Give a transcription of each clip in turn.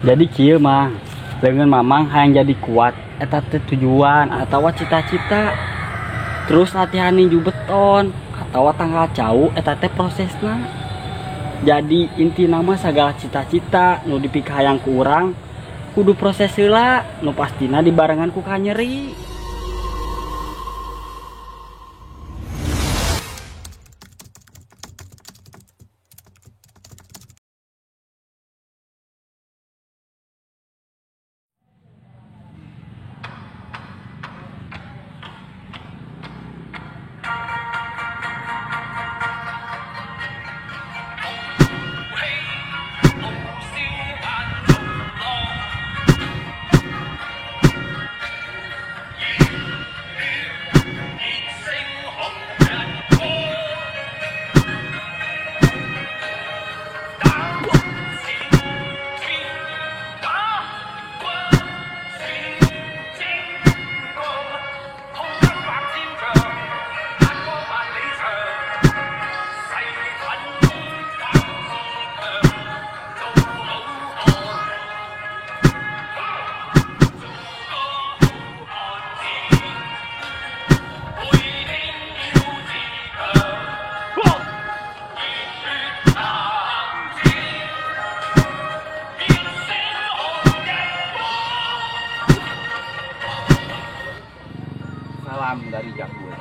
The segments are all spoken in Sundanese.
Jadi kieu mah leungeun mamang hayang jadi kuat eta teh tujuan atawa cita-cita. Terus latihan ninju beton atawa tanggal cau eta teh prosesna. Jadi inti nama segala cita-cita nu dipikahayang ku urang kudu proses heula nu pastina dibarengan ku kanyeri. Salam dari Jambul.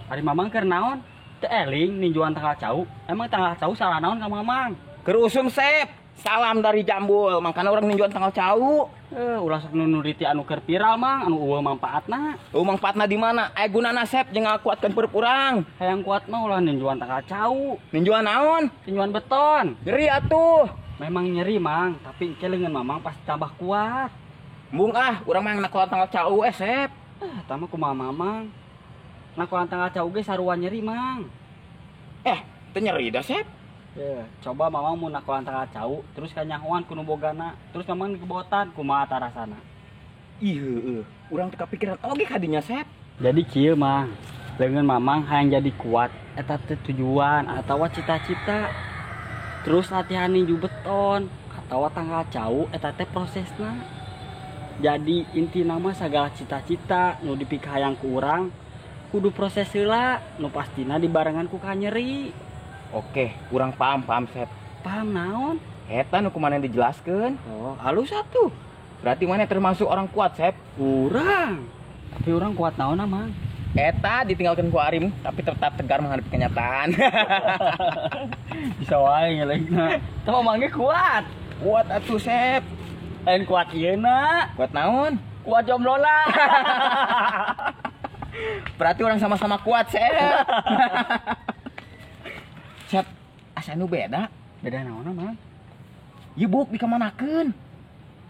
Ari mamang keur naon? Teu eling ninjuan tanggal cau. Emang tanggal cau salah naon ka mamang? Keur usum sep. Salam dari Jambul. Mangkana urang ninjuan tanggal cau. Ulah sok nu nuriti anu keur viral mang, anu eueuh mangpaatna. Eueuh mangpaatna di mana? Aya gunana sep jeung ngakuatkeun perut urang. Hayang kuat mah ulah ninjuan tanggal cau. Ninjuan naon? Ninjuan beton. Nyeri atuh. Memang nyeri mang, tapi engke leungeun mamang pasti tambah kuat. Embung ah, urang mah nakolan tanggal cau sep. Tah mah kumaha mamang? Nakolan tanggal cau ge sarua nyeri mang. Teu nyeri da sep. Coba mamang mun nakolan tanggal cau, terus kanyahoan ku nu bogana, terus mamang dikebotan kumaha tarasana? Ih heueuh, urang teu kapikiran oge ka dinya sep. Jadi kieu mang, leungeun mamang hayang jadi kuat eta teh tujuan atawa cita-cita. Terus latihan ninju beton atawa tanggal cau eta teh prosesna. Jadi inti nama segala cita-cita nu dipikahayang ku urang kudu proses heula nu pastina dibarengan ku kanyeri. Oke, urang paham sep. Paham naon? Eta nu kumaha dijelaskeun. Oh, halus atuh. Berarti mana termasuk orang kuat sep? Urang. Tapi urang kuat naon mang? Eta ditinggalkan ku Arim tapi tetap tegar menghadapi kenyataan. Bisa wae ngelengna. Tah mamangge kuat. Kuat atuh sep. Lain kuat ieu na. Kuat naon? Kuat jomblona. Berarti orang sama-sama kuat sep. Sep, asa nu beda. Beda naon mang? Ieu buuk dikamanakeun?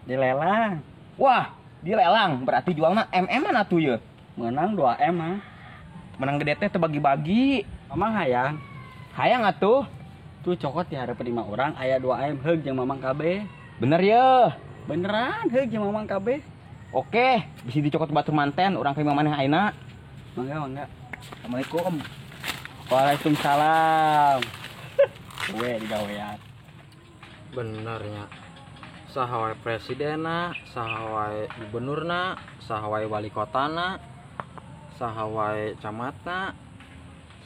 Dilelang. Wah, dilelang berarti jualna MM-an atuh ye. Menang 2M mah. Menang gede teh bagi-bagi. Mamang hayang. Hayang atuh. Tuh cokot di harapan 5 orang aya 2M heug jeung mamang kabeh. Bener ye. Beneran heug jeung mamang kabeh. Oke, bisa dicokot batur manten urang ka imah maneh ayeuna. Mangga mangga. Assalamualaikum. Waalaikumsalam. We digawean. Benernya. Saha wae presidenna, saha wae gubernurna, saha wae wali kotana, saha wae camatna,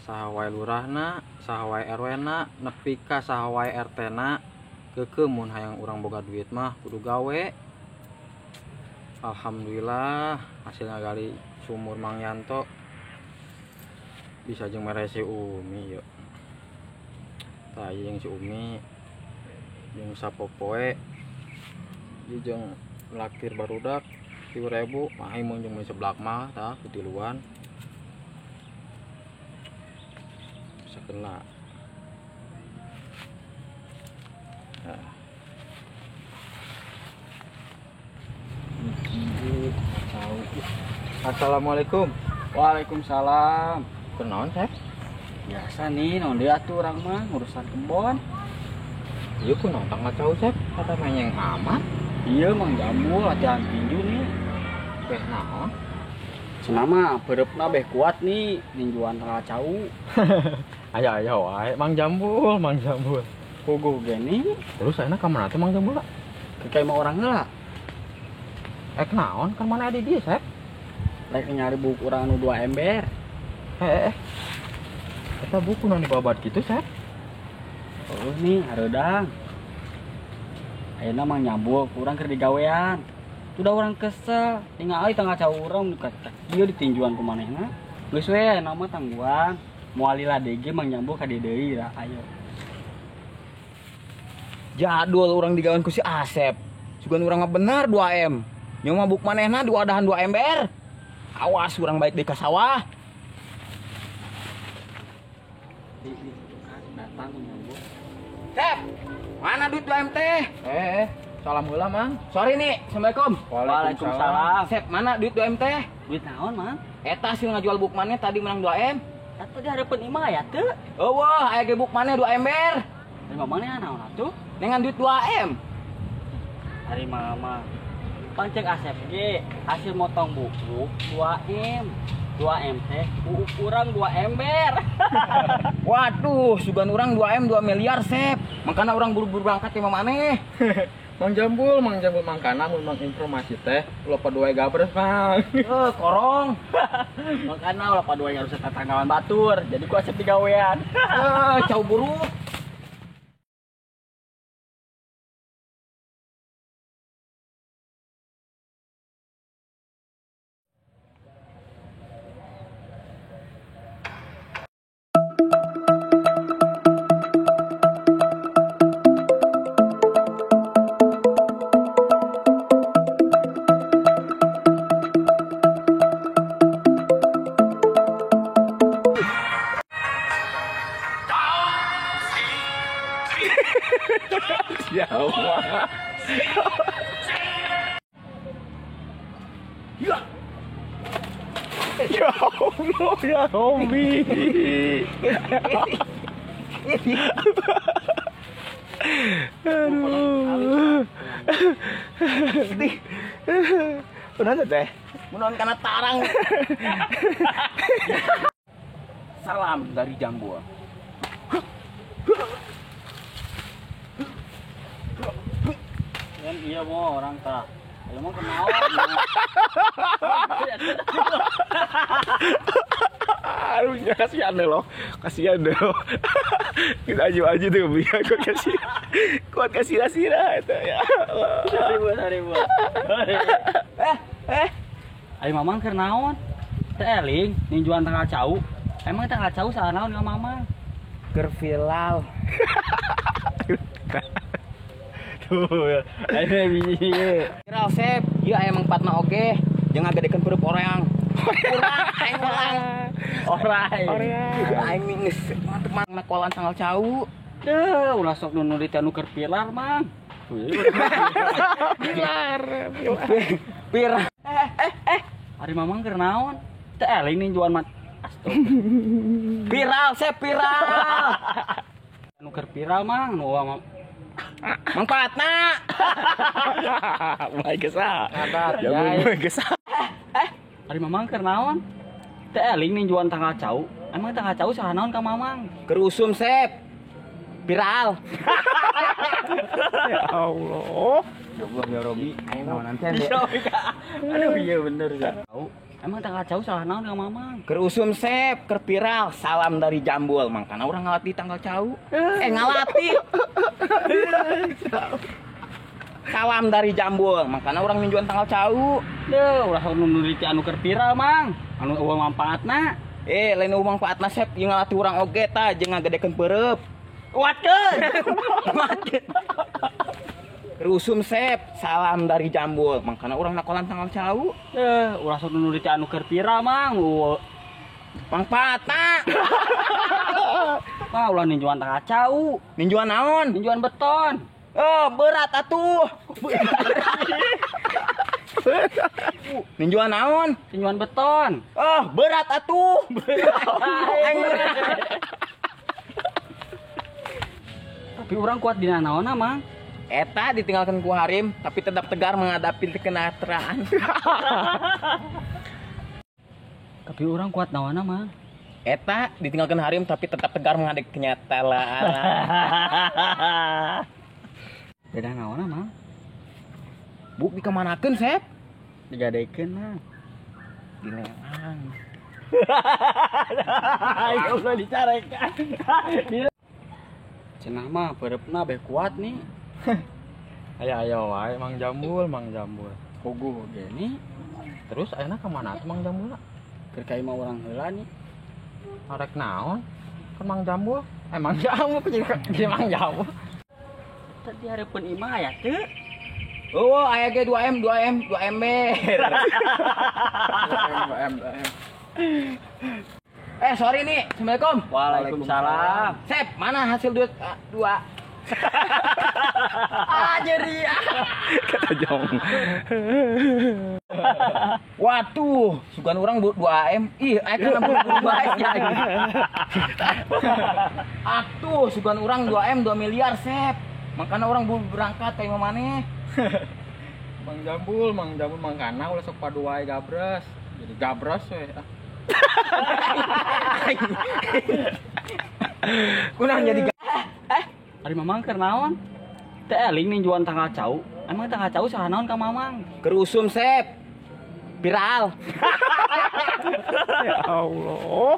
saha wae lurahna, saha wae RW-na, nepi ka saha wae RT-na, keukeuh mun hayang urang boga duit mah kudu gawe. Alhamdulillah hasil ngagali sumur Mang Yanto bisa jeung mere si Umi yeuh. Tah ieu jeung si Umi jeung sapopoe ieu jeung lakir barudak 3.000 mah mun jeung seblak mah tah kutiluan bisa kena. Nah. Assalamualaikum. Waalaikumsalam. Kunaon sep? Biasa nih, naon deui atuh urang mah urusan kebon. Ieu kunaon tanggal cau sep? Kata menyeng amat. Iya Mang Jambul latihan tinju nih. Beh naon? Cenah mah pereupna beh kuat nih ninjuan tanggal cau. Aya-aya wae Mang Jambul, Mang Jambul. Puguh gini. Terus ayeuna ka mana teh Mang Jambul? Ke imah urang heula. Eh naon kan mana di dieu, Sep? Rek nyari buku urang anu 2 ember. Eh. Eta buku nu dibabat kitu, Sep? Oh nih, hareudang. Ayeuna Mang Jambul kurang keur digawean. Udah orang kesel, tinggal euy tanggal cau urang nu kieu ditinjuan ku manehna. Geus we ayeuna mah tangguhan. Moal lila deui ge Mang Jambul ka dieu deui lah, ayo. Jadul urang digawean ku si Asep. Sugan urang mah bener 2M. Nyawa buk manehna diwadahan 2 ember. Awas urang balik deui ka sawah. Datang Mang Jambul. Sep, mana duit 2M teh? Salam heula, Mang. Sorry nih, Assalamualaikum. Waalaikumsalam. Sep, mana duit 2M teh? Duit naon, Mang? Eta hasil ngajual buk maneh tadi menang 2M. Atuh di hareupeun imah aya teu? Eueuh, aya ge buk maneh 2 ember. Ari mamang nih naon atuh? Dengan duit 2M. Ari mama. Pancek Asep ge hasil motong buku 2M. 2M teh urang 2 ember. Waduh, sugan urang 2M 2 miliar, Sep. Makana urang buru-buru berangkat ke imah maneh. Mang Jambul, Mang Jambul mangkana mun mang informasi teh ulah padua gabres, Mang. Korong. Makana ulah padua harus tetanggawan batur. Jadi ku Asep digawean. Cau buruk. Ya Allah. Ya. Ya Allah, ya Robi. Aduh. Benar teh? Menon kana tarang. Salam dari Jambul. Kan iya mau orang tah. Ayo mau kenal. Aduh, kasihan deh loh. Kasihan deh loh. Kita aja tuh biar kuat kasih. Kuat kasih sira itu ya. Ribu. Ayo mamang keur naon? Teh eling ninjuan tanggal cau. Emang tanggal cau salah naon ka mamang? Keur viral. Tuh, ayo biji. Viral Sep, ieu aya mangpaatna oge, jeung ngagedekeun peureub orang. Urang aing urang. Orai. Aing geus mantep mang nakolan tanggal cau. Deuh, ulah sok nu nurit anu keur pilar, Mang. Pilar. Pilar. Ari mamang keur naon? Teh eling ninjuan mat. Astagfirullah. Viral Sep, viral. Anu keur viral, Mang, nu mangpaatna. Mulai kesal. Ya mulai kesal. Ari mamang keur naon? Teh eling ninjuan tanggal cau. Emang tanggal cau salah naon ka mamang? Keur usum, Sep. Viral. Ya Allah. Ya Allah ya Robi, aing naonan teh. Aduh iya bener ya. Emang tanggal cau salah naon ka mamang? Keur usum, Sep, keur viral. Salam dari Jambul. Mangkana urang ngalatih tanggal cau. Ngalatih. Salam dari Jambul. Mangkana urang ninjuan tanggal cau. Deuh, ulah nu nurit anu keur viral, Mang. Anu eueuh mangpaatna. Lain eueuh mangpaatna, Sep, ieu ngalatih urang oge tah jeung ngagedekeun peureub. Watkeun. Watkeun. Rusum Sep, salam dari Jambul. Mangkana urang nakolan tanggal cau. Ulah sok nu nurit anu keur viral, Mang. Mangpaatna. Mah ulah ninjuan tanggal cau. Ninjuan naon? Ninjuan beton. Oh, berat atuh. Ninjuan naon? Ninjuan beton. Oh, berat atuh. Aing berat. Tapi urang kuat dina naonna, Mang? Eta ditinggalkan ku Harim, tapi tetap tegar menghadapi kenatraan. Tapi urang kuat naonna, Mang? Eta ditinggalkan harim tapi tetap tegar menghadapi kenyataan. Beda naon Mang? Buk dikemanakeun, Sep? Digadekeun Mang. Dilelang. Ya Allah dicarekan. Cenah mah pereupna beh kuat nih. Ayo ayo wae Mang Jambul, Mang Jambul. Puguh ge nih. Terus ayeuna ka mana atuh Mang Jambul? Keur ka imah urang heula nih. Arek naon? Kan Mang Jambul. Mang Jambul jadi Mang Jambul. Tadi hareupeun imah aya teu? Oh, aya ge 2M, 2M, 2 ember. 2M, 2M. Sorry nih. Assalamualaikum. Waalaikumsalam. Sep, mana hasil duit 2? Ah, jadi. Kata Jong. Waduh, sugan urang 2M. Ih, aya kana buru bae ya. Atuh, sugan urang 2M 2 miliar, Sep. Makana urang buru berangkat ka imah maneh. Mang Jambul, Mang Jambul mangkana ulah sok padu wae gabres. Jadi gabres we. Kunaon jadi Ari Mamang keur naon? Teh eling ninjuan tanggal cau. Emang tanggal cau saha naon ka Mamang? Keur usum, Sep. Viral. Ya Allah.